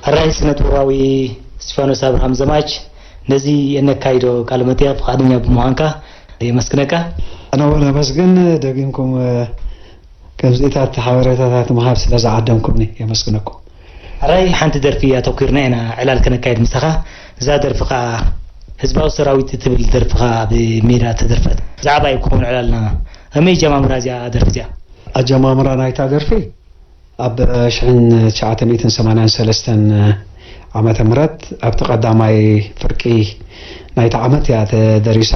ሕራይ ስነ ጥበባዊ እስጢፋኖስ ኣብርሃም ዘማች፣ ነዚ እነካይዶ ቃለ መጠይቕ ፍቓደኛ ብምዃንካ የመስግነካ። ኣነ እውን ኣመስግን። ደጊምኩም ከምዚታት ሓበሬታታት ምሃብ ስለ ዝዓደምኩምኒ የመስግነኩም። ሕራይ ሓንቲ ደርፊ ኣተኲርና ኢና ዕላል ከነካይድ ምሳኻ። እዛ ደርፊ ኸዓ ህዝባዊ ሰራዊት እትብል ደርፊ ኸዓ ብሜዳ ተደርፈት። ብዛዕባ እዩ ክኸውን ዕላልና። ከመይ ጀማምራ እዚኣ ደርፊ እዚኣ? ኣጀማምራ ናይታ ደርፊ ኣብ ሽሕን ትሽዓተ ሚእትን ሰማንያን ሰለስተን ዓመተ ምህረት ኣብቲ ቀዳማይ ፍርቂ ናይቲ ዓመት እያ ተደሪሳ።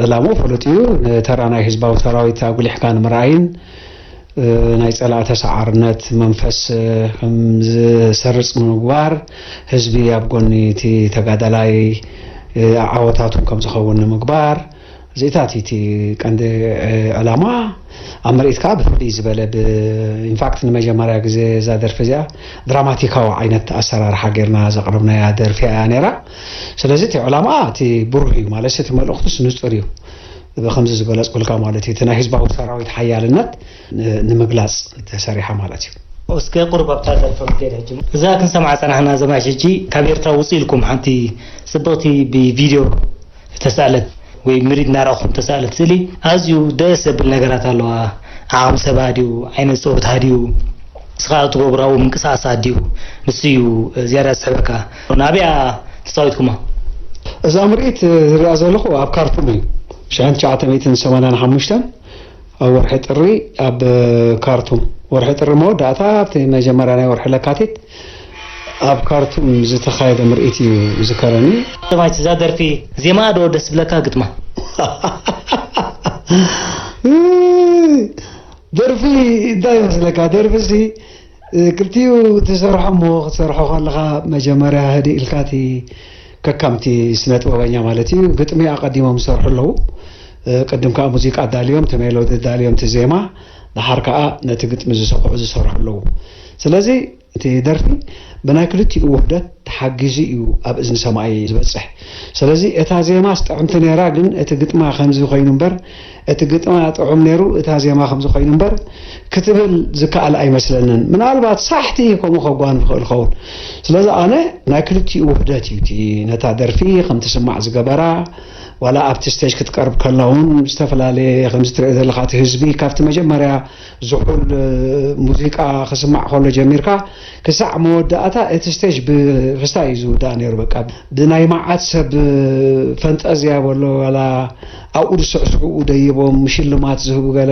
ዕላምኡ ፍሉጥ እዩ። ንተራ ናይ ህዝባዊ ሰራዊት ኣጉሊሕካ ንምርኣይን፣ እ፣ ናይ ጸላእተ ሰዓርነት መንፈስ፣ እ፣ ከም ዝሰርጽ ንምግባር፣ ህዝቢ ኣብ ጎኒ እቲ ተጋዳላይ፣ እ፣ ዓወታቱን ከም ዝኸውን ንምግባር፣ እዚታት እቲ ቀንዲ፣ እ፣ ዕላማ። ኣብ ምርኢት ከኣ ብፍልይ ዝበለ ብ-፣ ኢንፋክት ንመጀመርያ ግዜ እዛ ደርፊ እዚኣ ድራማቲካዊ ዓይነት ኣሰራርሓ ጌርና ዘቕረብናያ ደርፊ እያ ነይራ። ስለዚ እቲ ዕላማ እቲ ብሩህ እዩ፣ ማለት እቲ መልእኽቱስ ንጹር እዩ። ብኸምዚ ዝገለጽኩልካ ማለት እዩ፣ እቲ ናይ ህዝባዊ ሰራዊት ሓያልነት ን-፣ ንምግላጽ ተሰሪሓ ማለት እዩ። እስከ ቁሩብ ኣብታ ደርፊ ክንከይድ ሕጂ። እዛ ክንሰምዓ ጸናሕና ዘማች፣ ሕጂ ካብ ኤርትራ ውጽእ ኢልኩም ሓንቲ ጽብቕቲ ብቪድዮ ተሳእለት ወይ ምሪድ እናረኣኹም ተሳእለት ስእሊ ኣዝዩ ደስ ዘብል ነገራት ኣለዋ። ዓቕሚ ሰብ ሃድዩ፣ ዓይነት ጸወታ ሃድዩ፣ ንስኻ ትገብሮ ኣብኡ ምንቅስቓስ ሃድዩ፣ ንሱ እዩ ዝያዳ ዝስሕበካ። ናበይ እያ ተጻዊትኩማ? እዛ ምርኢት ዝሪኣ ዘለኹ ኣብ ካርቱም እዩ። ሽሕን ትሽዓተ ሚእትን ሰማንያን ሓሙሽተን ኣብ ወርሒ ጥሪ፣ ኣብ ካርቱም፣ ወርሒ ጥሪ መወዳእታ፣ ኣብቲ መጀመርያ ናይ ወርሒ ለካቲት ኣብ ካርቱም ዝተኻየደ ምርኢት እዩ ዝከረኒ። ሰማይት፣ እዛ ደርፊ ዜማ ዶ ደስ ብለካ ግጥማ? ደርፊ እንታይ ይመስለካ? ደርፊ ሲ፣ እ፣ ክልቲኡ ትሰርሖ እሞ ክትሰርሖ ከለኻ መጀመርያ ህድእ ኢልካ እቲ ከካምቲ ስነ ጥበበኛ ማለት እዩ፣ ግጥሚ ኣቐዲሞም ይሰርሑ ኣለዉ። እ፣ ቅድም ከኣ ሙዚቃ ኣዳልዮም፣ እቲ ሜሎዲ ኣዳልዮም፣ እቲ ዜማ፣ ደሓር ከኣ ነቲ ግጥሚ ዝሰኹዑ ዝሰርሑ ኣለዉ። ስለዚ እቲ ደርፊ ብናይ ክልቲኡ ውህደት ተሓጊዙ እዩ ኣብ እዝኒ ሰማዒ ዝበጽሕ። ስለዚ እታ ዜማስ ጥዕምቲ ነይራ፣ ግን እቲ ግጥማ ከምዚ ኮይኑ እምበር፣ እቲ ግጥማ ጥዑም ነይሩ፣ እታ ዜማ ከምዚ ኮይኑ እምበር ክትብል ዝከኣል ኣይመስለንን። ምናልባት ሳሕቲ ከምኡ ከጓንፍ ይኽእል ይኸውን። ስለዚ ኣነ ናይ ክልቲኡ ውህደት እዩ እቲ ነታ ደርፊ ከም ትስማዕ ዝገበራ። ዋላ ኣብቲ ስቴጅ ክትቀርብ ከላ እውን ዝተፈላለየ፣ ከምዚ ትሪኦ ዘለኻ፣ እቲ ህዝቢ ካብቲ መጀመርያ ዝሑል ሙዚቃ ክስማዕ ከሎ ጀሚርካ ክሳዕ መወዳእታ እቲ ስቴጅ ብፍስታ እዩ ዝውዳእ ነይሩ። በቃ ብናይ መዓት ሰብ ፈንጠዝያ በሎ፣ ዋላ ኣብኡ ዝስዕስዑ ደይቦም ሽልማት ዝህቡ ገለ።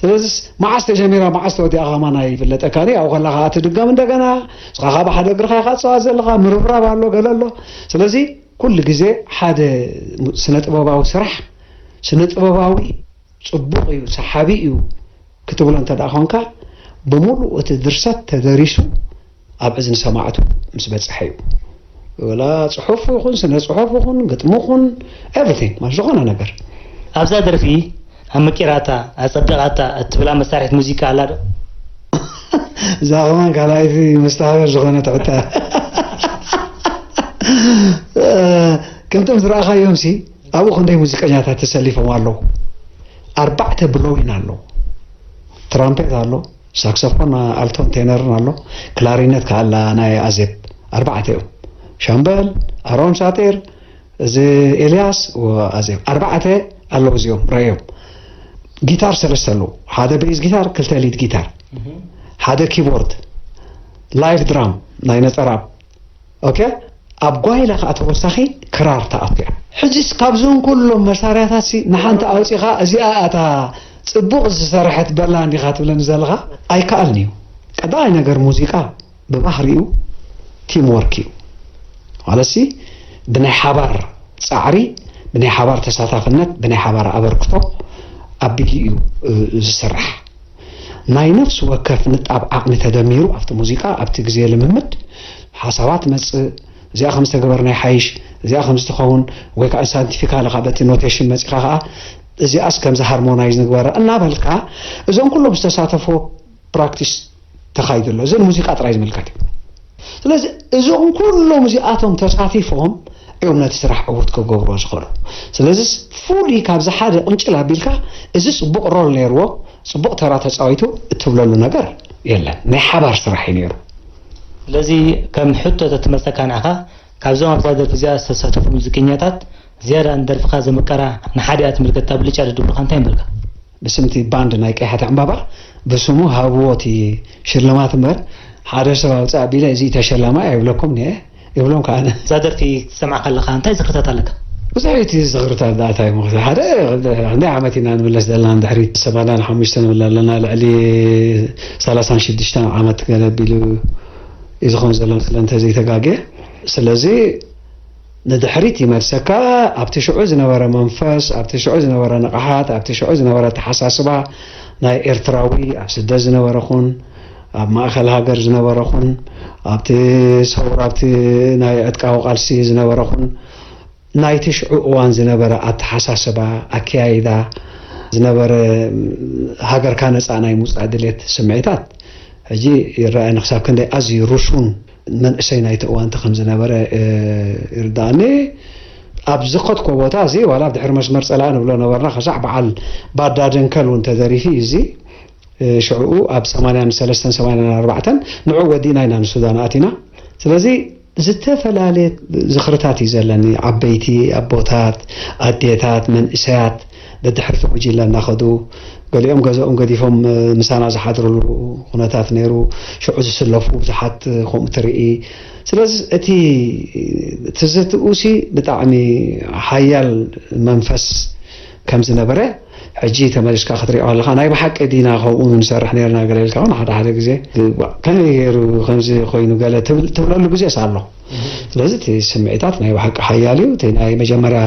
ስለዚስ መዓስ ተጀሚራ መዓስ ተወዲኣ ከማን ኣይፍለጠካን እዩ። ኣብኡ ከላ ከዓ ትድገም እንደገና፣ ንስኻ ከዓ ብሓደ እግርኻ ኢኻ ትፅዋት ዘለኻ፣ ምርብራብ ኣሎ፣ ገለ ኣሎ። ስለዚ ኩሉ ግዜ ሓደ ስነ ጥበባዊ ስራሕ፣ ስነ ጥበባዊ ጽቡቕ እዩ፣ ሰሓቢ እዩ ክትብሎ እንተ ደኣ ኾንካ፣ ብምሉእ እቲ ድርሰት ተደሪሱ ኣብ እዝኒ ሰማዕቱ ምስ በጽሐ እዩ። ወላ ጽሑፍ ይኹን፣ ስነ ጽሑፍ ይኹን፣ ግጥሚ ይኹን፣ ኤቭሪቲንግ፣ ማለት ዝኾነ ነገር። ኣብዛ ደርፊ ኣመቂራታ፣ ኣጸቢቓታ እትብላ መሳርሒት ሙዚቃ ኣላ ዶ? እዛ ኸማን ካልኣይቲ መስተሃብር ዝኾነት ሕቶ እያ። ከምቶም ዝረኣኻዮም ሲ፣ ኣብኡ ክንደይ ሙዚቀኛታት ተሰሊፎም ኣለዉ? ኣርባዕተ ብሎዊን ኣለዉ። ትራምፔት ኣሎ፣ ሳክሶፎን ኣልቶን ቴነርን ኣሎ፣ ክላሪነት ከኣ ኣላ ናይ ኣዜብ። ኣርባዕተ እዮም። ሻምበል፣ ኣሮን ሳጢር፣ እዚ ኤልያስ ወኣዜብ። ኣርባዕተ ኣለዉ እዚኦም፣ ረእዮም። ጊታር ሰለስተ ኣለዉ። ሓደ ቤዝ ጊታር፣ ክልተ ሊድ ጊታር፣ ሓደ ኪቦርድ፣ ላይቭ ድራም ናይ ነጸራ። ኦኬ፣ ኣብ ጓይላ ከኣ ተወሳኺ ክራር ተኣትያ። ሕጂስ ካብዞም ኩሎም መሳርያታት ሲ ንሓንቲ ኣውጺኻ እዚኣ እታ ጽቡቕ ዝሰርሐት በላ እንዲኻ ትብለኒ ዘለኻ? ኣይከኣልን እዩ። ቀዳማይ ነገር ሙዚቃ ብባህሪኡ ቲም ወርክ እዩ። ማለትሲ ብናይ ሓባር ጻዕሪ፣ ብናይ ሓባር ተሳታፍነት፣ ብናይ ሓባር ኣበርክቶ ኣቢሉ እዩ፣ እ፣ ዝስራሕ። ናይ ነፍሲ ወከፍ ንጣብ ዓቕሚ ተደሚሩ ኣብቲ ሙዚቃ፣ ኣብቲ ግዜ ልምምድ፣ ሓሳባት መጽእ፣ እዚኣ ከም ዝተገበርና ይሓይሽ፣ እዚኣ ከም ዝትኸውን፣ ወይ ከኣ ሳይንቲፊካሊ ከኣ በቲ ኖቴሽን መጺኻ ከኣ እዚኣስ ከምዚ ሃርሞናይዝ ንግበራ እናበልካ፣ እዞም ኩሎም ዝተሳተፍዎ ፕራክቲስ ተኻይዱ ኣሎ። እዚ ንሙዚቃ ጥራይ ዝምልከት እዩ። ስለዚ እዞም ኩሎም እዚኣቶም ተሳቲፎም እዮም ነቲ ስራሕ ዕዉት ክገብርዎ ዝኽእሉ። ስለዚ ፍሉይ ካብዚ ሓደ ቁንጭል ኣቢልካ እዚ ጽቡቕ ሮል ነይርዎ፣ ጽቡቕ ተራ ተጻዊቱ እትብለሉ ነገር የለን። ናይ ሓባር ስራሕ እዩ ነይሩ። ስለዚ ከም ሕቶ ተትመጸካ ንዓኻ፣ ካብዞም ኣብዛ ደርፊ እዚኣ ዝተሳተፉ ሙዚቀኛታት ዝያዳ ንደርፍኻ ዘመቀራ ንሓዲኣ ትምልከታ ብልጫ ድድብሉኻ እንታይ ምበልካ? ብስምቲ ባንድ ናይ ቀያሕቲ ዕምባባ ብስሙ ሃብዎ እቲ ሽልማት እምበር ሓደ ሰብ ኣውፅእ ኣቢለ እዚ ተሸላማይ ኣይብለኩም እየ ይብሎም ከዓ። እዛ ደርፊ ክትሰምዓ ከለኻ እንታይ ዝኽርታት ኣለካ? ብዙሕ እቲ ዝኽርታት ዳእታ እዩ። ሓደ ክንደይ ዓመት ኢና ንምለስ ዘለና ንድሕሪት ሰማንያን ሓሙሽተ ንብል ኣለና፣ ልዕሊ ሰላሳን ሽዱሽተን ዓመት ገለ ኣቢሉ እዩ ዝኾን ዘሎ ስለ እንተዘይተጋግየ። ስለዚ ንድሕሪት ይመልሰካ። ኣብቲ ሽዑ ዝነበረ መንፈስ፣ ኣብቲ ሽዑ ዝነበረ ንቕሓት፣ ኣብቲ ሽዑ ዝነበረ ኣተሓሳስባ፣ ናይ ኤርትራዊ ኣብ ስደት ዝነበረ ኹን ኣብ ማእኸል ሃገር ዝነበረ ኹን ኣብቲ ሰውራ ኣብቲ ናይ ዕጥቃዊ ቃልሲ ዝነበረ ኹን ናይቲ ሽዑ እዋን ዝነበረ ኣተሓሳስባ፣ ኣከያይዳ፣ ዝነበረ ሃገርካ ነፃ ናይ ምውፃእ ድሌት ስምዒታት ሕጂ ይረኣየኒ ክሳብ ክንደይ ኣዝዩ ርሱን መንእሰይ ናይቲ እዋን ከም ዝነበረ ይርዳእኒ። ኣብ ዝኸድኮ ቦታ እዚ ዋላ ኣብ ድሕሪ መስመር ፀላኢ ንብሎ ነበርና፣ ክሳዕ በዓል ባዳ ደንከል እውን ተደሪፊ እዚ ሽዕኡ ኣብ ሰማንያን ሰለስተን ሰማንያን ኣርባዕተን ንዑ ወዲእና ኢና ንሱዳን ኣቲና። ስለዚ ዝተፈላለየ ዝኽርታት እዩ ዘለኒ። ዓበይቲ ኣቦታት፣ ኣዴታት፣ መንእሰያት ደድሕርቲ ጉጅለ እናኸዱ ገሊኦም ገዛኦም ገዲፎም ምሳና ዝሓድርሉ ኩነታት ነይሩ። ሽዑ ዝስለፉ ብዙሓት ከምኡ ትርኢ። ስለዚ እቲ ትዝትኡሲ ብጣዕሚ ሓያል መንፈስ ከም ዝነበረ ሕጂ ተመሊስካ ክትሪኦ ከለኻ ናይ ብሓቂ ዲና ከምኡ ንሰርሕ ነርና ገለ ኢልካ እውን ሓደ ሓደ ግዜ ከመይ ገይሩ ከምዚ ኮይኑ ገለ ትብል- ትብለሉ ግዜስ ኣሎ። ስለዚ እቲ ስምዒታት ናይ ብሓቂ ሓያል እዩ። እቲ ናይ መጀመርያ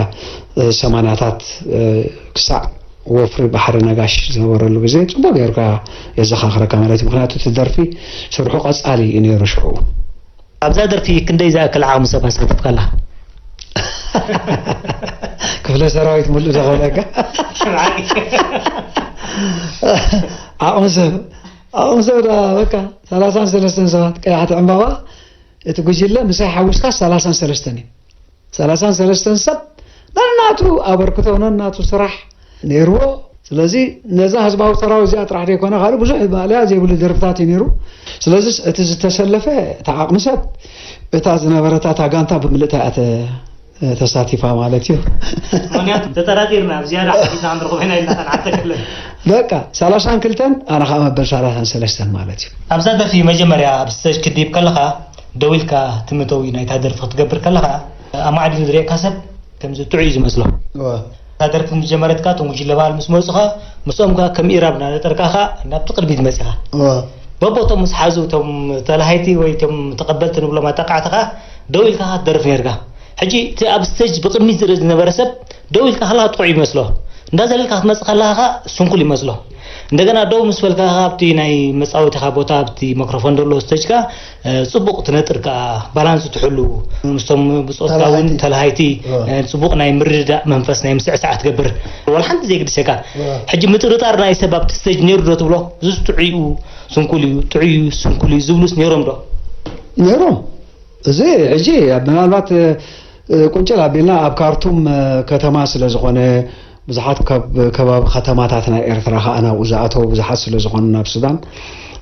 ሰማንያታት ክሳዕ ወፍሪ ባሕሪ ነጋሽ ዝነበረሉ ግዜ ፅቡቅ ጌርካ የዘኻኽረካ ማለት እዩ። ምክንያቱ እቲ ደርፊ ስርሑ ቀፃሊ እዩ ነይሩ ሽዑ። ኣብዛ ደርፊ ክንደይ ዝኣክል ዓቕሚ ሰብ ኣሳቲፍካላ? ክፍለ ሰራዊት ሙሉእ ዶ ክብለካ? ዓቕሚ ሰብ ዓቕሚ ሰብ ዳ በቃ ሰላሳን ሰለስተን ሰባት ቀያሕቲ ዕምባባ እቲ ጉጅለ ምሳይ ሓዊስካ ሰላሳን ሰለስተን እዩ። ሰላሳን ሰለስተን ሰብ ነናቱ ኣበርክቶ ነናቱ ስራሕ ነይርዎ። ስለዚ ነዛ ህዝባዊ ሰራዊት እዚኣ ጥራሕ ዘይኮነ ካልእ ብዙሕ ማእለያ ዘይብሉ ደርፍታት እዩ ነይሩ። ስለዚ እቲ ዝተሰለፈ እቲ ዓቕሚ ሰብ እታ ዝነበረታ እታ ጋንታ ብምልእታ እያ ተ- ተሳቲፋ ማለት እዩ። ምክንያቱ ተጠራጢርና ብዝያዳ ሓቲትና ክንረኽቦ ኢና ኢልና ከነዓተከለን። በቃ ሰላሳን ክልተን ኣነ ከዓ መበል ሰላሳን ሰለስተን ማለት እዩ። ኣብዛ ደርፊ መጀመርያ ኣብ ስተጅ ክድይብ ከለኻ ደው ኢልካ ትምተዊ ናይታ ደርፊ ክትገብር ከለኻ ኣማዕዲኑ ዝርእየካ ሰብ ከምዚ ጥዑይ እዩ ዝመስሎ። እዋ። እታ ደርፊ ምስ ጀመረትካ እቶም ጉጅለ በዓል ምስ መፁኻ ምስኦም ከዓ ከም ኢራብ እናነጠርካ ከዓ ናብቲ ቅድሚት መፂኻ። እዋ። በቦቶም ምስ ሓዙ እቶም ተላሃይቲ ወይ እቶም ተቐበልቲ ንብሎም ኣጣቃዕቲ ከዓ ደው ኢልካ ከዓ ትደርፍ ነርካ። ሕጂ እቲ ኣብ ስተጅ ብቕድሚት ዝርኢ ዝነበረ ሰብ ደው ኢልካ ከለኻ ጥዑይ ይመስሎ፣ እንዳዘለልካ ክትመፅእ ከለኻ ከዓ ስንኩል ይመስሎ። እንደገና ደው ምስ በልካ ከዓ ኣብቲ ናይ መፃወቲኻ ቦታ ኣብቲ መክሮፎን ዘሎ ስተጅ ከዓ ፅቡቕ ትነጥር ከዓ ባላንስ ትሕሉ ምስቶም ብፆትካ እውን ተላሃይቲ። ተላሃይቲ ፅቡቕ ናይ ምርድዳእ መንፈስ ናይ ምስዕሳዕ ትገብር። ዋላ ሓንቲ ዘይግድሰካ ሕጂ ምጥርጣር ናይ ሰብ ኣብቲ ስተጅ ነይሩ ዶ ትብሎ? እዚስ ጥዑይ እዩ ስንኩል እዩ ጥዑይ እዩ ስንኩል እዩ ዝብሉስ ነይሮም ዶ? ነይሮም። እዚ ሕጂ ምናልባት ቁንጭል ኣቢልና ኣብ ካርቱም ከተማ ስለ ዝኾነ ብዙሓት ካብ ከባቢ ከተማታት ናይ ኤርትራ ከዓ ናብኡ ዝኣተው ብዙሓት ስለ ዝኾኑ ናብ ሱዳን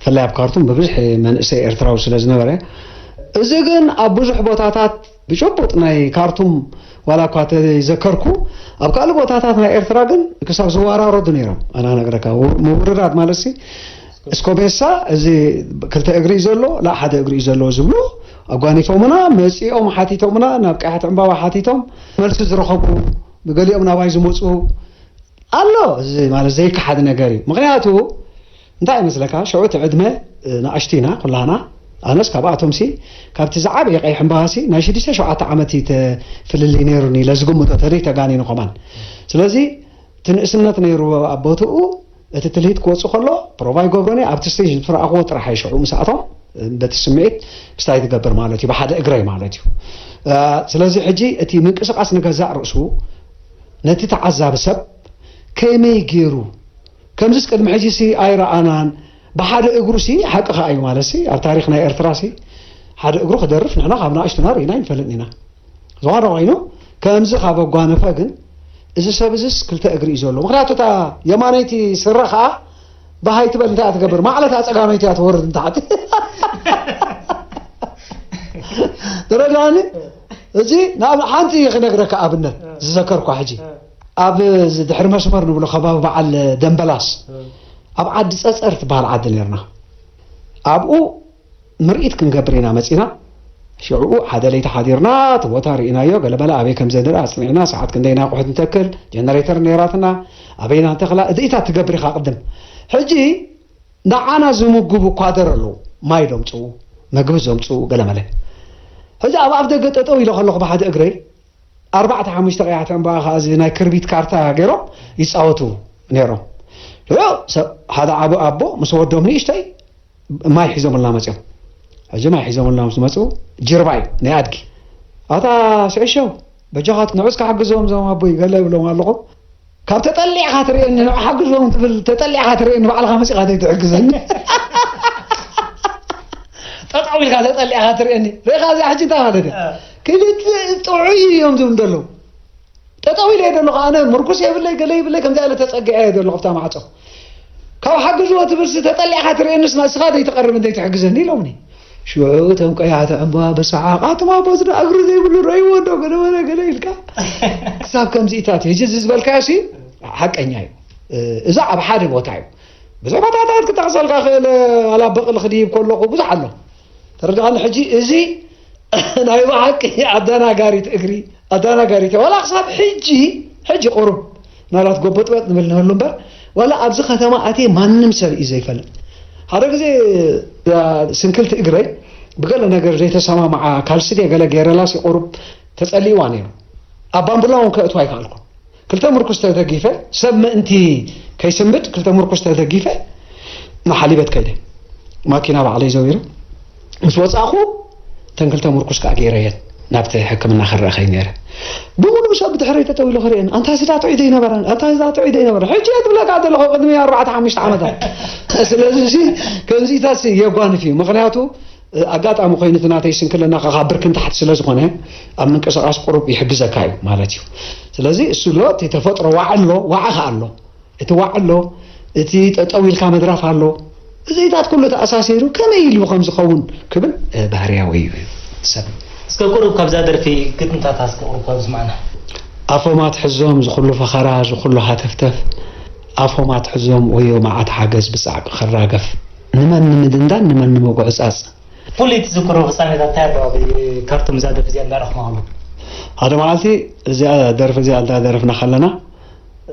ብፍላይ ኣብ ካርቱም ብብዝሒ መንእሰይ ኤርትራዊ ስለ ዝነበረ እዚ ግን ኣብ ብዙሕ ቦታታት ብጭቡጥ ናይ ካርቱም ዋላ እኳ ተዘከርኩ ኣብ ካልእ ቦታታት ናይ ኤርትራ ግን ክሳብ ዝወራረዱ ነይሮም ኣና ነግረካ ምውርራድ ማለት ሲ እስኮሜሳ እዚ ክልተ እግሪ እዩ ዘሎ ላ ሓደ እግሪ እዩ ዘለዎ ዝብሉ ኣጓኒፎምና መፂኦም ሓቲቶምና ናብ ቀያሕቲ ዕምባባ ሓቲቶም መልሲ ዝረኸቡ ብገሊኦም ናባይ ዝመፁ ኣሎ እዚ ማለት ዘይከሓድ ነገር እዩ ምክንያቱ እንታይ ይመስለካ ሽዑ እቲ ዕድመ ንኣሽቱ ኢና ኩላና ኣነስ ካብኣቶም ሲ ካብቲ ዝዓበየ ቀይሕ ዕምባባ ሲ ናይ ሽዱሽተ ሸውዓተ ዓመት እዩ ፍልልይ ነይሩኒ ኢለ ዝግምቶ ተደይ ተጋኒኑ ከማን ስለዚ እቲ ንእስነት ነይሩ ኣብ ቦትኡ እቲ ትልሂት ክወፅእ ከሎ ፕሮቫ ይገብሮኒ ኣብቲ ስቴጅ ዝረኣኽዎ ጥራሕ ይሽዑ ምስኣቶም በቲ ስምዒት ክስታይ ትገብር ማለት እዩ ብሓደ እግረይ ማለት እዩ ስለዚ ሕጂ እቲ ምንቅስቃስ ንገዛእ ርእሱ ነቲ ተዓዛቢ ሰብ ከመይ ገይሩ ከምዚስ ቅድሚ ሕጂ ሲ ኣይረኣናን ብሓደ እግሩ ሲ ሓቂ ከዓ እዩ ማለት ሲ ኣብ ታሪክ ናይ ኤርትራ ሲ ሓደ እግሩ ክደርፍ ንሕና ካብ ንኣሽቱና ርኢና ይንፈልጥ ኢና ዝኾነ ኮይኑ ከምዚ ካብ ኣጓነፈ ግን እዚ ሰብ እዚስ ክልተ እግሪ እዩ ዘሎ ምክንያቱ እታ የማነይቲ ስረ ከዓ ብሃይ ትበል እንታይ ትገብር ማዕለታ ፀጋመይቲ እያ ትወርድ ንታሕቲ ረዳኒ። እዚ ናብ ሓንቲ ክነግረካ ኣብነት ዝዘከርኳ ሕጂ፣ ኣብ እዚ ድሕሪ መስመር ንብሎ ከባቢ በዓል ደምበላስ፣ ኣብ ዓዲ ጸጸር ትበሃል ዓዲ ነርና። ኣብኡ ምርኢት ክንገብር ኢና መጺና። ሽዕኡ ሓደ ለይቲ ሓዲርና፣ እቲ ቦታ ርኢናዮ፣ ገለመለ ኣበይ ከም ዘድሪ ኣጽኒዕና፣ ሰዓት ክንደይ ናይ ኣቑሑት ንተክል፣ ጀነሬተር ነይራትና፣ ኣበይና ንተኽላ፣ እዚኢታት ትገብር ኢኻ ቅድም። ሕጂ ንዓና ዝምግቡ ኳደር ኣለዉ፣ ማይ ዘምጽኡ፣ መግቢ ዘምጽኡ፣ ገለመለ። ሕጂ ኣብ ኣፍ ደገ ጠጠው ኢለ ከለኹ ብሓደ እግረይ፣ ኣርባዕተ ሓሙሽተ ቀያሕቲ ዕምባባ ከኣ እዚ ናይ ክርቢት ካርታ ገይሮም ይጻወቱ ነይሮም። ሽዑ ሰብ፣ ሓደ ዓቢ ኣቦ ምስ ወዶም ንእሽተይ ማይ ሒዞምልና መጺኦም። ሕጂ ማይ ሒዞምልና ምስ መጹ፣ ጅርባ እዩ ናይ ኣድጊ። "ኣታ ስዕሸው፣ በጃኻ ንዑስ ክሓግዞም እዞም ኣቦይ" ገለ ይብሎም ኣለኹ። "ካብ ተጠሊዕካ ትርእየኒ፣ ንዑ ሓግዞም ትብል፣ ተጠሊዕካ ትርእየኒ፣ ባዕልኻ መጺኻ ዘይትሕግዘኒ?" ጠጠው ኢልካ ተጠሊዕካ ትርእየኒ። ርኢኻ እዚኣ ሕጂ እንታይ ማለት እያ? እ። ክልተ ጥዑይ እዮም ዝብሉ ዘለዉ። ጠጠው ኢለ እየ ዘለኹ፣ ኣነ ምርኩስ የብለይ፣ ገለ ይብለይ፣ ከምዚኣ ኢለ ተጸጊዐ እየ ዘለኹ ኣብታ ማዕጾ። "ካብ ሓግዝዎ ትብልሲ ተጠሊዕካ ትርእየንስ ንስኻ ዘይትቐርብን ዘይትሕግዘኒ?" ኢሎምኒ። ሽዑ እቶም ቀያሕቲ ዕምባባ ብሰሓቕ፣ "ኣቱም ኣቦ ዝዳ እግሪ ዘይብሉ ረእይዎ ዶ ገለ መለ ገለ?" ኢልካ ክሳብ ከምዚኢታት እዩ። ሕጂ እዚ ዝበልካዮሲ ሓቀኛ እዩ። እዛ ኣብ ሓደ ቦታ እዩ። ብዙሕ ቦታታት ክጠቕሰልካ ክእል፣ ዋላ በቕሊ ክድይብ ከለኹ ብዙሕ ኣሎ። ተረድኣኒ? ሕጂ እዚ ናይ ብሓቂ ኣደናጋሪት እግሪ፣ ኣደናጋሪት እያ። ዋላ ክሳብ ሕጂ፣ ሕጂ ቁሩብ ምናልባት ጎበጥበጥ ንብል ንህሉ እምበር፣ ዋላ ኣብዚ ከተማ ኣትየ ማንም ሰብ እዩ ዘይፈልጥ። ሓደ ግዜ እዛ ስንክልቲ እግረይ ብገለ ነገር ዘይተሰማምዓ ካልሲ ድየ ገለ ገይረላሲ ቁሩብ ተጸሊእዋ ነይሩ። ኣብ ባምቡላ እውን ከእትዋ ኣይከኣልኩን። ክልተ ምርኩስ ተደጊፈ፣ ሰብ ምእንቲ ከይስንብድ ክልተ ምርኩስ ተደጊፈ ንሓሊበት ከይደ። ማኪና ባዕለይ ዘዊረ። ምስ ወጻእኹ እተን ክልተ ምርኩስ ከኣ ገይረየን ናብቲ ሕክምና ክረአ ከይደ ነይረ። ብምሉእ ሰብ ብድሕረይ ጠጠው ኢሉ ክርእየኒ፣ "ኣንታ እዚ ዳ ጥዑይ ደይነበረ? ኣንታ እዚ ዳ ጥዑይ ደይነበረ?" ሕጂ እየ ዝብለካ ዘለኹ፣ ቅድሚ ኣርባዕተ ሓሙሽተ ዓመታት። ስለዚ እዚ ከምዚታት የጓንፍ እዩ። ምኽንያቱ ኣጋጣሚ ኮይኑ እቲ ናተይ ስንክልና ካብ ብርኪ ንታሕቲ ስለ ዝኾነ ኣብ ምንቅስቓስ ቁሩብ ይሕግዘካ እዩ ማለት እዩ። ስለዚ እሱ ኣሎ፣ እቲ ተፈጥሮ ዋዕ ኣሎ፣ ዋዕ ከኣ ኣሎ። እቲ ዋዕ ኣሎ፣ እቲ ጠጠው ኢልካ ምድራፍ ኣሎ። እዚታት ኩሉ ተኣሳሲሩ ከመይ ኢሉ ከም ዝኸውን ክብል፣ እ፣ ባህርያዊ እዩ ሰብ። እስከ ቁሩብ ካብዛ ደርፊ ግጥምታታ እስከ ቁሩብ ካብ ዝማዕና። ኣፎም ኣትሕዞም ዝኹሉ ፈኸራ፣ ዝኹሉ ሃተፍተፍ፣ ኣፎም ኣትሕዞም ወዮ መዓት ሓገዝ ብጻዕቂ ክራገፍ፣ ንመን ንምድንዳን ንመን ንምጉዕጻጽ። ፍሉይ ትዝክሮ ፍጻሜታት እንታይ ኣሎ ኣብ ካርቱም እዛ ደርፊ እዚኣ እንዳረኽብና ከሎ? ሓደ መዓልቲ እዚኣ ደርፊ እዚኣ እንዳደረፍና ከለና፣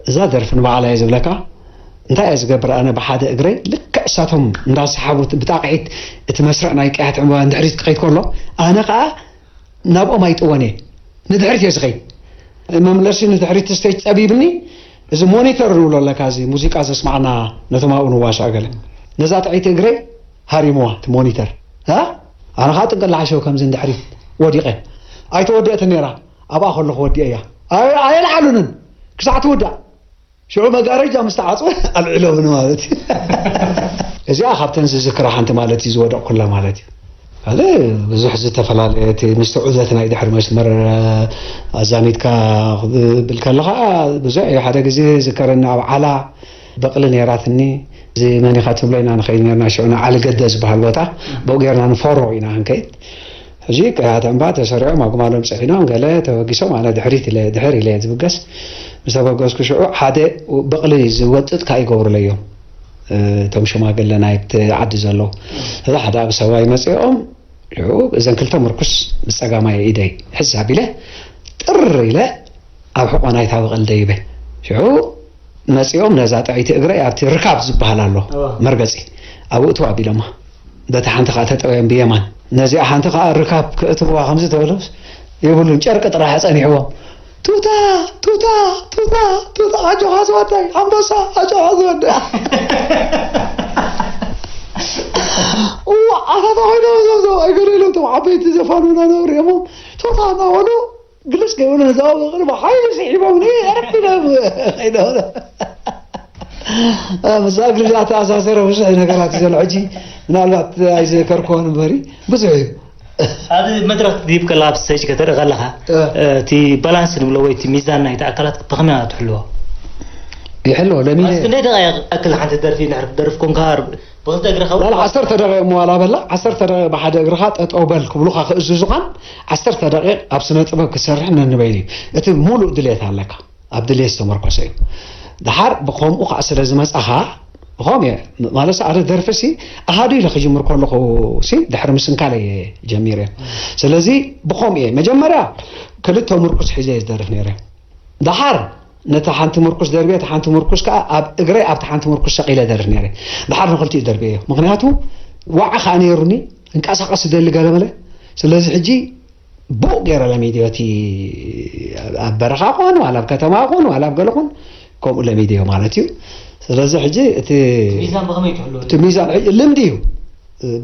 እዛ ደርፊ ንባዕላ እየ ዝብለካ፣ እንታይ እየ ዝገብር ኣነ ብሓደ እግረይ ልክዕ እሳቶም እንዳሰሓቡ ብጣቕዒት እቲ መስርዕ ናይ ቀያሕቲ ዕምባባ ንድሕሪት ክኸይድ ከሎ፣ ኣነ ኸኣ ናብኦም ኣይጥወን እየ፣ ንድሕሪት እየ ዝኸይድ። መምለሲ ንድሕሪት ስቴጅ ጸቢብኒ፣ እዚ ሞኒተር ንብሎ ኣለካ፣ እዚ ሙዚቃ ዘስማዕና ነቶም ኣብኡ ንዋሳእ ገለ። ነዛ ጥዕይቲ እግረይ ሃሪምዋ እቲ ሞኒተር። እ? ኣነ ኸኣ ጥንቅላ ሓሸው ከምዚ ንድሕሪት ወዲቐ። ኣይተወደእትን ነይራ፣ ኣብኣ ከለኹ ወዲኤያ። ኣየ-፣ ኣየልዓሉንን ክሳዕ ትውዳእ። ሽዑ መጋረጃ ምስ ተዓጽወ ኣልዒሎምኒ ማለት እዩ። እዚኣ ካብተን ዝዝክራ ሓንቲ ማለት እዩ፣ ዝወደቕኩላ ማለት እዩ። ካልእ ብዙሕ ዝተፈላለየ፣ እቲ ምስቲ ዑደት ናይ ድሕሪ መስመር ኣዛሚድካ ክብል ከለኻ ብዙሕ እዩ። ሓደ ግዜ ዝከረኒ ኣብ ዓላ በቕሊ ነይራትኒ። እዚ መን ኢኻ ትብሎ ኢና ንኸይድ ነርና፣ ሽዑ ንዓሊ ገደ ዝበሃል ቦታ ብኡ ጌርና ንፈሮ ኢና ክንከይድ። ሕጂ ቀያሕቲ ዕምባባ ተሰሪዖም ኣግማሎም ጽዒኖም ገለ ተበጊሶም፣ ኣነ ድሕሪት ኢለ፣ ድሕር ኢለ እየ ዝብገስ። ምስ ተበገስኩ ሽዑ ሓደ በቕሊ ዝወጥጥ ከኣ ይገብሩለይ እዮም፣ እ፣ እቶም ሽማግለ ናይቲ ዓዲ ዘለዉ። እዛ ሓደ ኣብ ሰብኣይ መጺኦም፣ ሽዑ እዘን ክልተ ምርኩስ ብጸጋማይ ኢደይ ሕዝ ኣቢለ ጥር ኢለ ኣብ ሕቖ ናይታ በቕሊ ደይበ። ሽዑ መጺኦም ነዛ ጥዕይቲ እግረይ ኣብቲ ርካብ ዝበሃል ኣሎ፣ እዋ። መርገጺ፣ ኣብኡ እትው ኣቢሎማ። በቲ ሓንቲ ኸኣ ተጠውዮም ብየማን። ነዚኣ ሓንቲ ኸኣ ርካብ ክእትውዋ ከምዚ ተበሉስ የብሉን፣ ጨርቂ ጥራሕ ጸኒሕዎም። "ቱታ፣ ቱታ፣ ቱታ፣ ቱታ፣ ኣጆኻ ዝወደይ፣ ኣንበሳ፣ ኣጆኻ ዝወደይ።" እዋ፣ ኣታታ ኮይኖም እዞም ሰብኣይ ገለ ኢሎም፣ እቶም ዓበይቲ ዘፋንውና ነበሩ እዮም። ቱታ እናበሉ ግልጽ ገይሩ ነዛ በቕሊ ብሓይሊ ስሒቦምኒ፣ ዕርፍ ኢለ ከይደ። እ፣ ምስኣ ግዜ ኣተኣሳሰረ ብዙሕ ነገራት እዩ ዘሎ። ሕጂ ምናልባት ኣይዘከርክዎን እምበሪ ብዙሕ እዩ። ኣብ መድረኽ ትድይብ ከለኻ፣ ኣብ ስቴጅ ከተርኢ ከለኻ፣ እ። እቲ ባላንስ ንብሎ ወይ እቲ ሚዛን ናይቲ ኣካላት ብኸመይ ትሕልዎ? ይሕሎ ለሚለ እስኪ ክንደይ ደቂቕ ያክል ሓንቲ ደርፊ ድሕር ደርፍ ኮንካ ብክልተ እግርኻ እውን ላላ ዓሰርተ ደቂቕ መዋላ በላ ዓሰርተ ደቂቕ ብሓደ እግርኻ ጠጠው በል ክብሉኻ ክእዝዙኻን ዓሰርተ ደቂቕ ኣብ ስነ ጥበብ ክትሰርሕ ነንበይኑ እዩ። እቲ ሙሉእ ድሌት ኣለካ። ኣብ ድሌት ዝተመርኮሰ እዩ። ድሓር ብኸምኡ ከዓ ስለ ዝመፃኻ ብኸም እየ ማለት ኣደ ደርፍሲ ኣሃዱ ኢለ ክጅምር ከለኹ ሲ ድሕሪ ምስንካል እየ ጀሚረ። ስለዚ ብኸም እየ መጀመርያ ክልተ ምርኩስ ሒዘ እየ ዝደርፍ ነይረ። ድሓር ነታ ሓንቲ ምርኩስ ደርብየ እታ ሓንቲ ምርኩስ ከዓ ኣብ እግረይ ኣብቲ ሓንቲ ምርኩስ ሰቒለ ደርፍ ነይረ። ድሓር ንክልቲኡ ደርብየዮ ምክንያቱ ዋዓ ከዓ ነይሩኒ እንቀሳቐስ ዝደሊ ገለመለ። ስለዚ ሕጂ ብኡ ገይረ ለሚድዮ እቲ ኣብ በረኻ ኮን ዋላ ኣብ ከተማ ኮን ዋላ ኣብ ገለ ኮን ከምኡ ለሚድዮ ማለት እዩ። ስለዚ ሕጂ እቲ ሚዛን ብኸመይ ትሕሉ እቲ ሚዛን ሕጂ ልምዲ እዩ።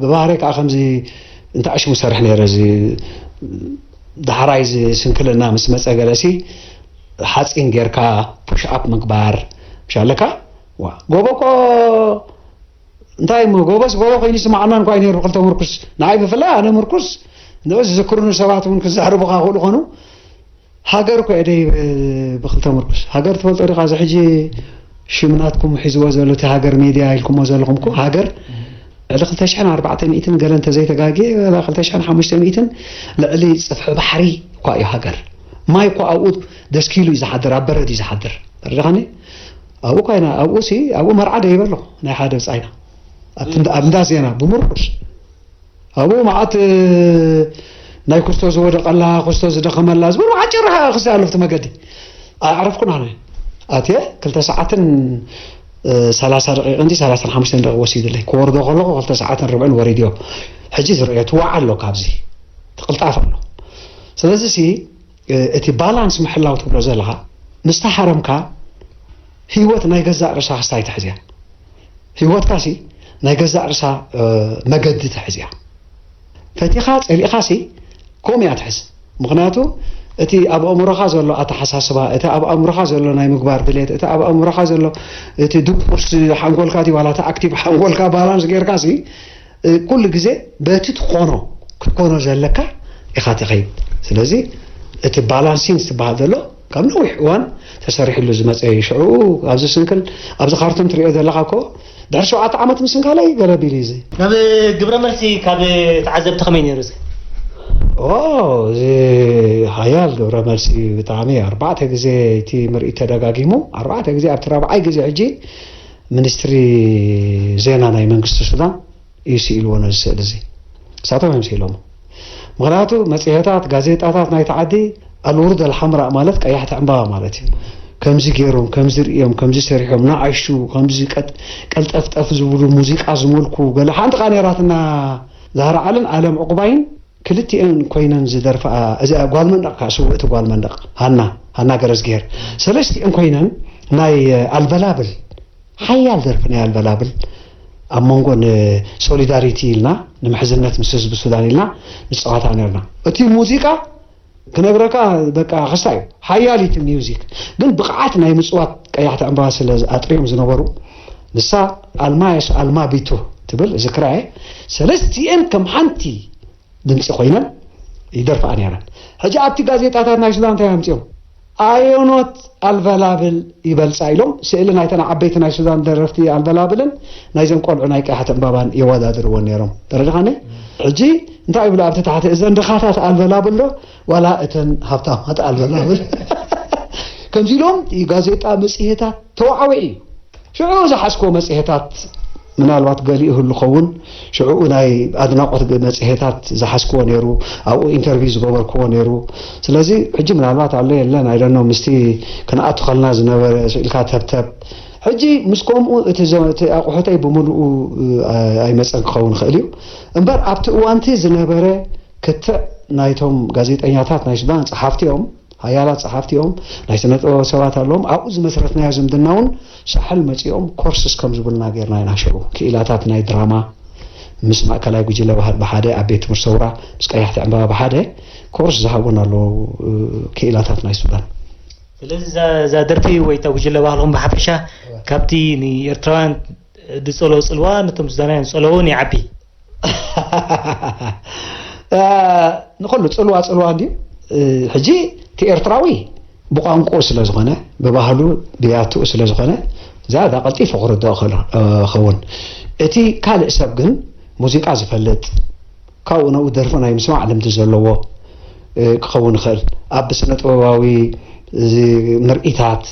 ብባህሪ ከዓ ከምዚ እንተ ኣሽሙ ሰርሕ ነይረ እዚ ዳሕራይ እዚ ስንክልና ምስ መፀ ገለሲ ሓፂን ጌርካ ፑሽ ኣፕ ምግባር ምሻለካ ዋ ጎቦ እኮ እንታይ እሞ ጎበዝ ጎቦ ኮይኑ ይስማዓና እንኳ ነይሩ ክልተ ምርኩስ ንዓይ ብፍላይ ኣነ ምርኩስ ንዑ ዝዝክሩኒ ሰባት እውን ክዛረቡኻ ክእሉ ኮኑ ሃገር እኮ እየ ደይ ብክልተ ምርኩስ ሃገር ትፈልጦ ዲኻ እዚ ሕጂ ሽም ናትኩም ሒዝዎ ዘሎ እቲ ሃገር ሜድያ ኢልኩሞ ዘለኹም እኮ ሃገር ዕሊ ክልተ ሽሕን ኣርባዕተ ሚእትን ገለ እንተዘይተጋግየ ዋላ ክልተ ሽሕን ሓሙሽተ ሚእትን ልዕሊ ፅፍሒ ባሕሪ እኳ እዩ ሃገር ማይ እኮ ኣብኡ ደስኪሉ እዩ ዝሓድር ኣብ በረድ እዩ ዝሓድር ተረዲኻኒ ኣብኡ እኳ ኢና ኣብኡ ሲ ኣብኡ መርዓ ደይበ ኣለኹ ናይ ሓደ ብፃይና ኣብቲ እንዳ- ኣብ እንዳ ዜና ብምርኩስ ኣብኡ መዓት ናይ ኩስቶ ዝወደቀላ ኩስቶ ዝደኸመላ ዝበሉ ዓጭር ክስቲ ኣለፍቲ መገዲ ኣዕረፍኩን ኣነ ኣትየ ክልተ ሰዓትን እ፣ ሰላሳ ደቂቕ እንዲ ሰላሳን ሓሙሽተን ደቂቕ ወሲድለይ ክወርዶ ከለኹ ክልተ ሰዓትን ርብዕን ወሪድዮ ሕጂ ዝረአዮ ትዋዕ ኣሎ ካብዚ ትቕልጣፍ ኣሎ ስለዚ ሲ እ፣ እቲ ባላንስ ምሕላው ትብሎ ዘለኻ ምስ ተሓረምካ ህይወት ናይ ገዛእ ርእሳ ክስታይ ትሕዝያ ህይወትካ ሲ ናይ ገዛእ ርእሳ እ፣ መገዲ ትሕዝያ ፈቲኻ ጸሊእኻ ሲ ከምኡ እያ ትሕዝ ምኽንያቱ እቲ ኣብ ኣእምሮኻ ዘሎ ኣተሓሳስባ እቲ ኣብ ኣእምሮኻ ዘሎ ናይ ምግባር ድሌት እቲ ኣብ ኣእምሮኻ ዘሎ እቲ ድቁስ ሓንጎልካ ድዩ ዋላ እቲ ኣክቲቭ ሓንጎልካ ባላንስ ጌርካ ሲ እ፣ ኩሉ ግዜ በቲ ትኾኖ ክትኮኖ ዘለካ ኢኻ ትኸይድ ስለዚ እቲ ባላንሲንግ ዝበሃል ዘሎ ካብ ነዊሕ እዋን ተሰሪሕሉ ዝመፀ እዩ ሽዑ ኣብዚ ስንክል ኣብዚ ካርቱን ትሪኦ ዘለካ እኮ ድሕሪ ሸውዓተ ዓመት ምስንካለይ ገለ ቢሉ እዩ እዚ ናብ ግብረ መልሲ ካብ ተዓዘብቲ ከመይ ነይሩ እዚ ኦ እዚ ሃያል ግብረ መልሲ ብጣዕሚ ኣርባዕተ ግዜ እቲ ምርኢት ተደጋጊሙ ኣርባዕተ ግዜ ኣብቲ ራብዓይ ግዜ ሕጂ ሚኒስትሪ ዜና ናይ መንግስቲ ሱዳን እዩ ስኢልዎ ነዚ ስእሊ እዚ እሳቶም እዮም ስኢሎሞ ምኽንያቱ መፅሄታት ጋዜጣታት ናይቲ ዓዲ ኣልውርድ ኣልሓምራእ ማለት ቀያሕቲ ዕምባባ ማለት እዩ ከምዚ ገይሮም ከምዚ ርእዮም ከምዚ ሰሪሖም ንኣሽቱ ከምዚ ቀጥ- ቀልጠፍጠፍ ዝብሉ ሙዚቃ ዝመልኩ ገለ ሓንቲ ቃ ነይራትና ዛህራ ዓልን ኣለም ዕቁባይን ክልቲኤን ኮይነን ዝደርፍኣ እዚኣ ጓል መንደቕ ከዓ ስውእቲ ጓል መንደቕ ሃና ሃና ገረዝግሄር ሰለስቲኤን ኮይነን ናይ ኣልበላብል ሓያል ደርፊ ናይ ኣልበላብል ኣብ መንጎ ንሶሊዳሪቲ ኢልና ንምሕዝነት ምስ ህዝቢ ሱዳን ኢልና ንፀዋታ ነርና እቲ ሙዚቃ ክነግረካ በቃ ክስታ እዩ ሓያል እቲ ሚውዚክ ግን ብቕዓት ናይ ምፅዋት ቀያሕቲ ዕምባባ ስለ ኣጥርዮም ዝነበሩ ንሳ ኣልማ የስ ኣልማ ቢቱ ትብል ዝክራየ ሰለስቲኤን ከም ሓንቲ ድምፂ ኮይነን ይደርፍኣ ነይረን ሕጂ ኣብቲ ጋዜጣታት ናይ ሱዳን እንታይ ኣምፅኦም ኣዮኖት ኣልበላብል ይበልፃ ኢሎም ስእሊ ናይተን ዓበይቲ ናይ ሱዳን ደረፍቲ ኣልበላብልን ናይዘን ቆልዑ ናይ ቀያሕቲ ዕምባባን የወዳድርዎ ነይሮም ተረድኻኒ ሕጂ እንታይ ይብሉ ኣብቲ ታሕቲ እዘን ድኻታት ኣልበላብል ዶ ዋላ እተን ሃብታማት ኣልበላብል ከምዚ ኢሎም ጋዜጣ መፅሄታት ተዋዓዊዑ እዩ ሽዑ ዝሓዝክዎ መፅሄታት ምናልባት ገሊኡ ህሉ ኸውን ሽዑኡ ናይ ኣድናቆት መፅሄታት ዝሓዝክዎ ነይሩ ኣብኡ ኢንተርቪው ዝገበርክዎ ነይሩ ስለዚ ሕጂ ምናልባት ኣሎ የለን ኣይደኖ ምስቲ ክንኣቱ ከልና ዝነበረ ስኢልካ ተብተብ ሕጂ ምስ ከምኡ እቲ ኣቁሑተይ ብምሉኡ ኣይመፀን ክኸውን ይኽእል እዩ እምበር ኣብቲ እዋንቲ ዝነበረ ክትዕ ናይቶም ጋዜጠኛታት ናይ ሱዳን ፀሓፍቲ እዮም ሓያላት ጸሓፍቲ እዮም፣ ናይ ስነ ጥበብ ሰባት ኣለዎም። ኣብኡ ዝመስረትናዮ ዝምድና እውን ሳሕል መጺኦም ኮርስ እስከም ዝብሉና ጌርና ኢና። ሽዑ ክኢላታት ናይ ድራማ ምስ ማእከላይ ጉጅለ ባህል ብሓደ፣ ኣብ ቤት ትምህርቲ ሰውራ ምስ ቀያሕቲ ዕምባባ ብሓደ ኮርስ ዝሃቡና ኣለዉ ክኢላታት ናይ ሱዳን። ስለዚ እዛ እዛ ደርፊ ወይ እታ ጉጅለ ባህልኹም ብሓፈሻ ካብቲ ንኤርትራውያን ዝጸልዎ ጽልዋ ነቶም ሱዳናውያን ዝጸልዎ እውን ይዓቢ። ንኸሉ ጽልዋ ጽልዋ እንድዩ። ሕጂ እቲ ኤርትራዊ ብቋንቋኡ ስለ ዝኾነ፣ ብባህሉ ብያትኡ ስለ ዝኾነ፣ ዝያዳ ቀልጢፉ ክርድኦ ክእል-፣ እ፣ ኸውን። እቲ ካልእ ሰብ ግን ሙዚቃ ዝፈልጥ፣ ካብኡ ናብኡ ደርፊ ናይ ምስማዕ ልምዲ ዘለዎ፣ እ፣ ክኸውን ይኽእል። ኣብ ስነ ጥበባዊ፣ እዚ፣ ምርኢታት፣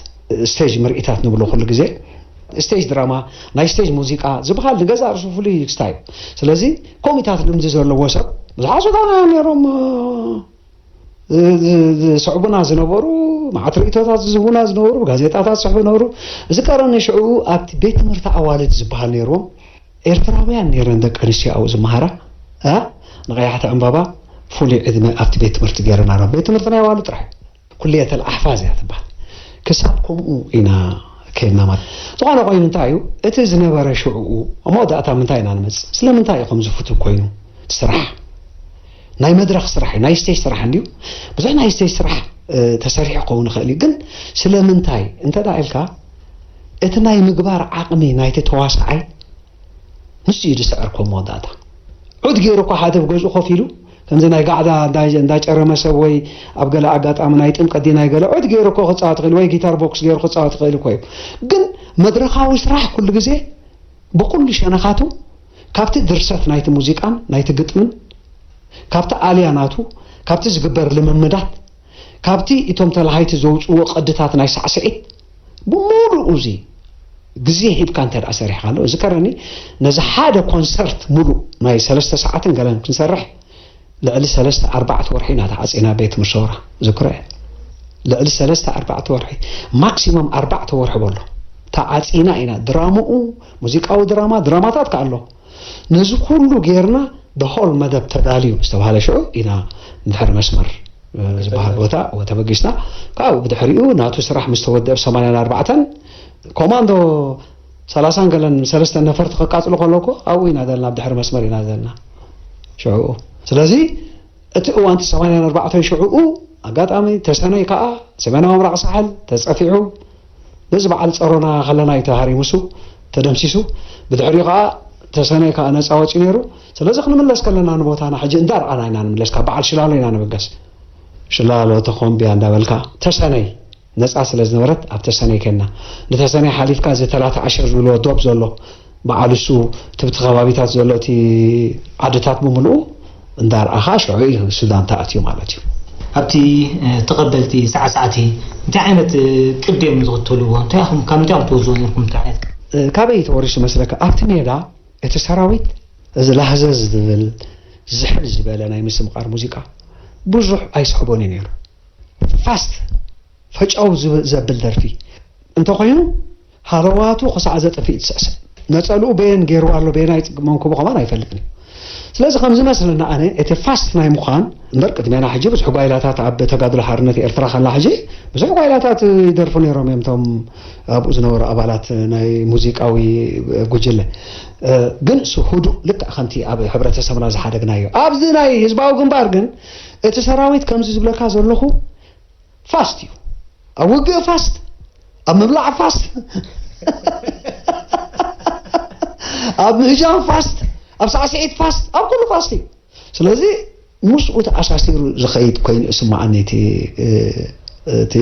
ስቴጅ ምርኢታት ንብሎ ኩሉ ግዜ፣ ስቴጅ ድራማ፣ ናይ ስቴጅ ሙዚቃ ዝበሃል ንገዛእ ርእሱ ፍሉይ ክስታይ እዩ። ስለዚ፣ ከምኡታት ልምዲ ዘለዎ ሰብ፣ ብዙሓት ሱዳናውያን ነይሮም፣ እ፣ ዝ-፣ ዝ-፣ ዝስዕቡና ዝነበሩ፣ መዓት ርእይቶታት ዝህቡና ዝነበሩ፣ ብጋዜጣታት ዝጽሕፉ ነበሩ። ዝቀረኒ ሽዑ ኣብቲ ቤት ትምህርቲ ኣዋልድ ዝበሃል ነይርዎም። ኤርትራውያን ነይረን ደቂ ኣንስትዮ ኣብኡ ዝመሃራ። እ? ንቐያሕቲ ዕምባባ ፍሉይ ዕድመ ኣብቲ ቤት ትምህርቲ ገይረና ነይሮም። ቤት ትምህርቲ ናይ ኣዋልድ ጥራሕ እዩ። ኩልየተል ኣሕፋዝ እያ ትበሃል። ክሳብ ከምኡ ኢና ከይድና ማለት። ዝኾነ ኮይኑ እንታይ እዩ፣ እቲ ዝነበረ ሽዕኡ፣ ኣብ መወዳእታ ምንታይ ኢና ንመጽእ? ስለምንታይ እዩ ከም ዝፍቱው ኮይኑ? ስራሕ። ናይ መድረኽ ስራሕ እዩ፣ ናይ ስቴጅ ስራሕ እንድዩ። ብዙሕ ናይ ስቴጅ ስራሕ፣ እ፣ ተሰሪሑ ክኸውን ይኽእል እዩ። ግን ስለምንታይ እንተ ደኣ ኢልካ፣ እቲ ናይ ምግባር ዓቕሚ ናይቲ ተዋሳኣይ ንሱ እዩ ዝስዕር ከም መወዳእታ። ዑድ ገይሩ እኮ ሓደ ኣብ ገዝኡ ኮፍ ኢሉ፣ ከምዚ ናይ ጋዕዳ እንዳ-፣ እንዳጨረመ ሰብ ወይ ኣብ ገለ ኣጋጣሚ ናይ ጥምቀት ድዩ ናይ ገለ ዑድ ገይሩ እኮ ክጻወት ይኽእል ወይ ጊታር ቦክስ ገይሩ ክጻወት ይኽእል እኮ እዩ። ግን መድረኻዊ ስራሕ ኩሉ ግዜ ብኹሉ ሸነኻቱ፣ ካብቲ ድርሰት ናይቲ ሙዚቃን ናይቲ ግጥምን፣ ካብቲ ኣልያ ናቱ፣ ካብቲ ዝግበር ልምምዳት፣ ካብቲ እቶም ተላሃይቲ ዘውጽእዎ ቅድታት ናይ ሳዕስዒት፣ ብምሉኡ እዚ ግዜ ሂብካ እንተ ደኣ ሰሪሕካሉ፣ ዝከረኒ ነዚ ሓደ ኮንሰርት ሙሉእ ናይ ሰለስተ ሰዓትን ገለን ክንሰርሕ ልዕሊ ሰለስተ ኣርባዕተ ወርሒ ኢና ተዓጺና ቤት ምርሰውራ። ዝክሮ እየ። ልዕሊ ሰለስተ ኣርባዕተ ወርሒ፣ ማክሲመም ኣርባዕተ ወርሒ በሎ። ተዓጺና ኢና። ድራምኡ፣ ሙዚቃዊ ድራማ፣ ድራማታት ከኣ ኣሎ። ነዚ ኩሉ ጌርና፣ the whole መደብ ተዳልዩ ዝተባህለ ሽዑ ኢና ንድሕሪ መስመር፣ እ፣ ዝበሃል ቦታ ተበጊስና። ካብኡ ብድሕሪኡ ናቱ ስራሕ ምስ ተወደአ ብ ሰማንያን ኣርባዕተን ኮማንዶ ሰላሳን ገለን ሰለስተን ነፈርቲ ከቃጽሉ ከለዉ እኮ ኣብኡ ኢና ዘለና፣ ኣብ ድሕሪ መስመር ኢና ዘለና ሽዑኡ። ስለዚ እቲ እዋን እቲ ሰማንያን ኣርባዕተን ሽዑኡ ኣጋጣሚ ተሰነይ ከኣ ሰሜናዊ ምብራቕ ሳሕል ተጸፊዑ፣ ነዚ በዓል ጸሮና ከለና እዩ ተሃሪሙሱ፣ ተደምሲሱ። ብድሕሪኡ ከኣ ተሰነይ ከኣ ነጻ ወጺኡ ነይሩ። ስለዚ ክንምለስ ከለና ንቦታና ሕጂ እንዳርኣና ኢና ንምለስ፣ ካብ በዓል ሽላሎ ኢና ንብገስ። ሽላሎ ተኾምብያ እንዳበልካ ተሰነይ ነጻ ስለ ዝነበረት ኣብ ተሰነይ ኬድና። ንተሰነይ ሓሊፍካ እዚ ተላተ ዓሸር ዝብልዎ ዶብ ዘሎ በዓል እሱ፣ እቲ ብቲ ከባቢታት ዘሎ እቲ ዓድታት ብምልኡ እንዳርኣኻ ሽዑ እዩ ሱዳን ተኣትዩ ማለት እዩ። ኣብቲ፣ እ፣ ተቐበልቲ ሳዕሳዕቲ እንታይ ዓይነት፣ እ፣ ቅዲ እዮም ዝኽተልዎ? እንታይ ኢኹም፣ ካብ ምንታይ እዮም ትወስድዎ ነርኩም? እንታይ ዓይነት? እ፣ ካበይ እዩ ተወሪሱ መስለካ? ኣብቲ ሜዳ እቲ ሰራዊት እዚ ላህዘዝ ዝብል ዝሕል ዝበለ ናይ ምስምቓር ሙዚቃ ብዙሕ ኣይስሕቦን እዩ ነይሩ። ፋስት ፈጨው ዝብ-፣ ዘብል ደርፊ እንተኾይኑ፣ ሃለዋቱ ክሳዕ ዘጥፍእ እዩ ዝስዕስዕ። ነጸልኡ በየን ገይርዋ ኣሎ፣ በየናይ መንኩቡ ከማን ኣይፈልጥን እዩ። ስለዚ ከም ዝመስለና ኣነ፣ እቲ ፋስት ናይ ምዃን እምበር፣ ቅድሜና ሕጂ ብዙሕ ጓይላታት ኣብ ተጋድሎ ሓርነት ኤርትራ ከላ ሕጂ ብዙሕ ጓይላታት ይደርፉ ነይሮም እዮም፣ እቶም ኣብኡ ዝነበሩ ኣባላት ናይ ሙዚቃዊ ጉጅለ። እ፣ ግን እሱ ህዱእ፣ ልክዕ ከምቲ ኣብ ሕብረተሰብና ዝሓደግናዮ። ኣብዚ ናይ ህዝባዊ ግንባር ግን እቲ ሰራዊት ከምዚ ዝብለካ ዘለኹ ፋስት እዩ። ኣብ ውግእ ፋስት፣ ኣብ ምብላዕ ፋስት፣ ኣብ ምህጃም ፋስት፣ ኣብ ሳዕስዒት ፋስት፣ ኣብ ኩሉ ፋስት እዩ። ስለዚ ምስኡ ተኣሳሲሩ ዝኸይድ ኮይኑ ይስምዓኒ እቲ፣ እ፣ እቲ፣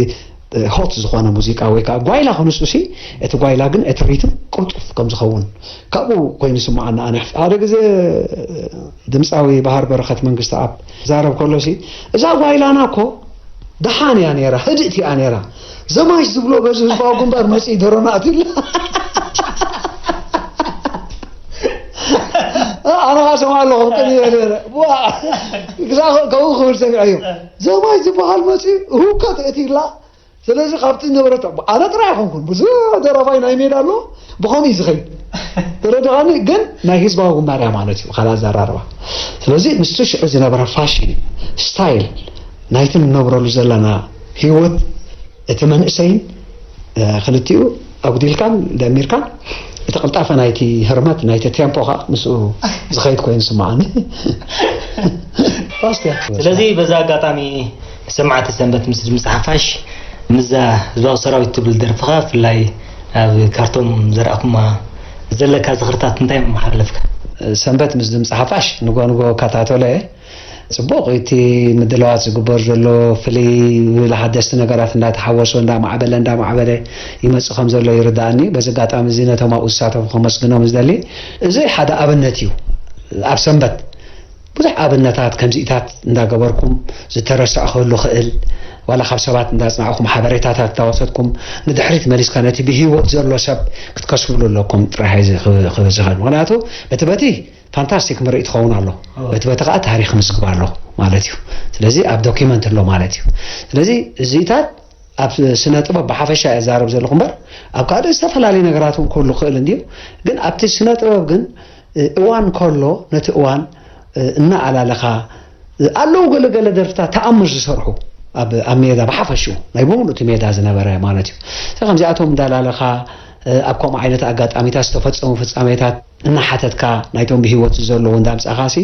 እ፣ ሆት ዝኾነ ሙዚቃ ወይ ከዓ ጓይላ ክንሱ ሲ፣ እቲ ጓይላ ግን እቲ ሪትም ቅልጡፍ ከም ዝኸውን ካብኡ ኮይኑ ይስምዓኒ ኣነ። ሓደ ግዜ ድምፃዊ ባህር በረኸት መንግስተኣብ ክዛረብ ከሎ ሲ፣ እዛ ጓይላና እኮ ደሓን እያ ነይራ፣ ህድእቲ እያ ነይራ። ዘማች ዝብሎ በዚ ህዝባዊ ግንባር መፂኡ ደሮና ኣትዩላ። ኣነ ኸዓ ሰምዓ ኣለኹ፣ ቅድሚ በለ። ዋ፣ ክሳዕ ከምኡ ክብል ሰሚዐዮ። ዘማች ዝበሃል መፂኡ፣ ሁከት እትይላ። ስለዚ ካብቲ ነበረት፣ ኣነ ጥራይ ኣይኮንኩን፣ ብዙሕ ደራፋይ ናይ ሜዳ ኣሎ፣ ብኸምኡ እዩ ዝኸይድ። ተረድኻኒ? ግን ናይ ህዝባዊ ግንባር እያ ማለት እዩ፣ ካልእ ኣዘራርባ። ስለዚ ንሱ ሽዑ ዝነበረ ፋሽን እዩ፣ ስታይል፣ ናይቲ ንነብረሉ ዘለና ህይወት፣ እቲ መንእሰይን፣ እ፣ ክልቲኡ ኣጉዲልካን ደሚርካን፣ እቲ ቅልጣፈ ናይቲ ህርመት፣ ናይቲ ቴምፖ ኸዓ ምስኡ ዝኸይድ ኮይኑ ይስምዓኒ። ፋስት እያ። ስለዚ በዚ ኣጋጣሚ ሰማዕቲ ሰንበት ምስ ድምፂ ሓፋሽ፣ ምስዛ ህዝባዊ ሰራዊት ትብል ደርፍኻ፣ ብፍላይ ኣብ ካርቱም ዘርኣኹማ ዘለካ ዝኽርታት እንታይ መመሓላለፍካ? ሰንበት ምስ ድምፂ ሓፋሽ ንጎ ንጎ እከታተሎ እየ። ጽቡቕ፣ እቲ ምድላዋት ዝግበር ዘሎ ፍልይ ዝብል ሓደስቲ ነገራት እንዳተሓወሶ፣ እንዳማዕበለ፣ እንዳማዕበለ ይመጽእ ከም ዘሎ ይርድኣኒ። በዚ ኣጋጣሚ እዚ ነቶም ኣብኡ ዝሳተፉ ከመስግኖም ዝደሊ። እዚ ሓደ ኣብነት እዩ። ኣብ ሰንበት ብዙሕ ኣብነታት ከምዚኢታት እንዳገበርኩም ዝተረስዐ ክህሉ ክእል፣ ዋላ ካብ ሰባት እንዳጽናዕኩም ሓበሬታታት እንዳወሰድኩም ንድሕሪት መሊስካ ነቲ ብህይወት ዘሎ ሰብ ክትከስብሉ ኣለኩም ጥራሕ እዚ ክብ-፣ ክብል ዝኽእል። ምኽንያቱ በቲ በቲ ፋንታስቲክ ምርኢት ክኸውን ኣሎ። በቲ በቲ ከዓ ታሪክ ምዝግብ ኣሎ ማለት እዩ። ስለዚ ኣብ ዶኪመንት ኣሎ ማለት እዩ። ስለዚ እዚታት ኣብ ስነ ጥበብ ብሓፈሻ እየ ዛረብ ዘለኹ እምበር ኣብ ካልእ ዝተፈላለዩ ነገራት እውን ክህሉ ክእል እንድዩ። ግን ኣብቲ ስነ ጥበብ ግን እ፣ እዋን ከሎ ነቲ እዋን እ፣ እናኣላለኻ እ፣ ኣለዉ ገለ ገለ ደርፍታት ተኣምር ዝሰርሑ ኣብ ኣብ ሜዳ ብሓፈሽኡ ናይ ብምሉእ እቲ ሜዳ ዝነበረ ማለት እዩ። ስለዚ ከምዚኣቶም እንዳላለኻ እ፣ ኣብ ከምኡ ዓይነት ኣጋጣሚታት ዝተፈጸሙ ፍጻሜታት እናሓተትካ ናይቶም ብህይወት ዘለዉ እንዳምጻኻሲ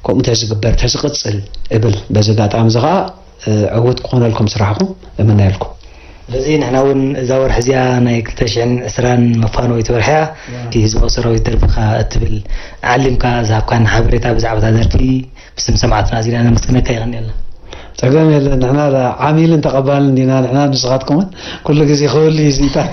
ከምኡ ተዝግበር ተዝቕጽል እብል። በዚ ኣጋጣሚ እዚ ኸዓ እ፣ ዕውት ክኾነልኩም ስራሕኩም እምነየልኩም። ስለዚ ንሕና እውን እዛ ወርሒ እዚኣ ናይ ክልተ ሽሕን ዕስራን መፋነዊት ወርሒ እያ። እቲ ህዝባዊ ሰራዊት ደርፍኻ እትብል ዓሊምካ ዝሃብካን ሓበሬታ ብዛዕባ እታ ደርፊ ብስም ሰማዕትና ኣዚና ነመስግነካ። የቐንየልና። ጸገም የለን። ንሕና ዓሚልን ተቐባልን ዲና ንሕና ንስኻትኩምን ኩሉ ግዜ ክህሉ እዩ ዝንታት።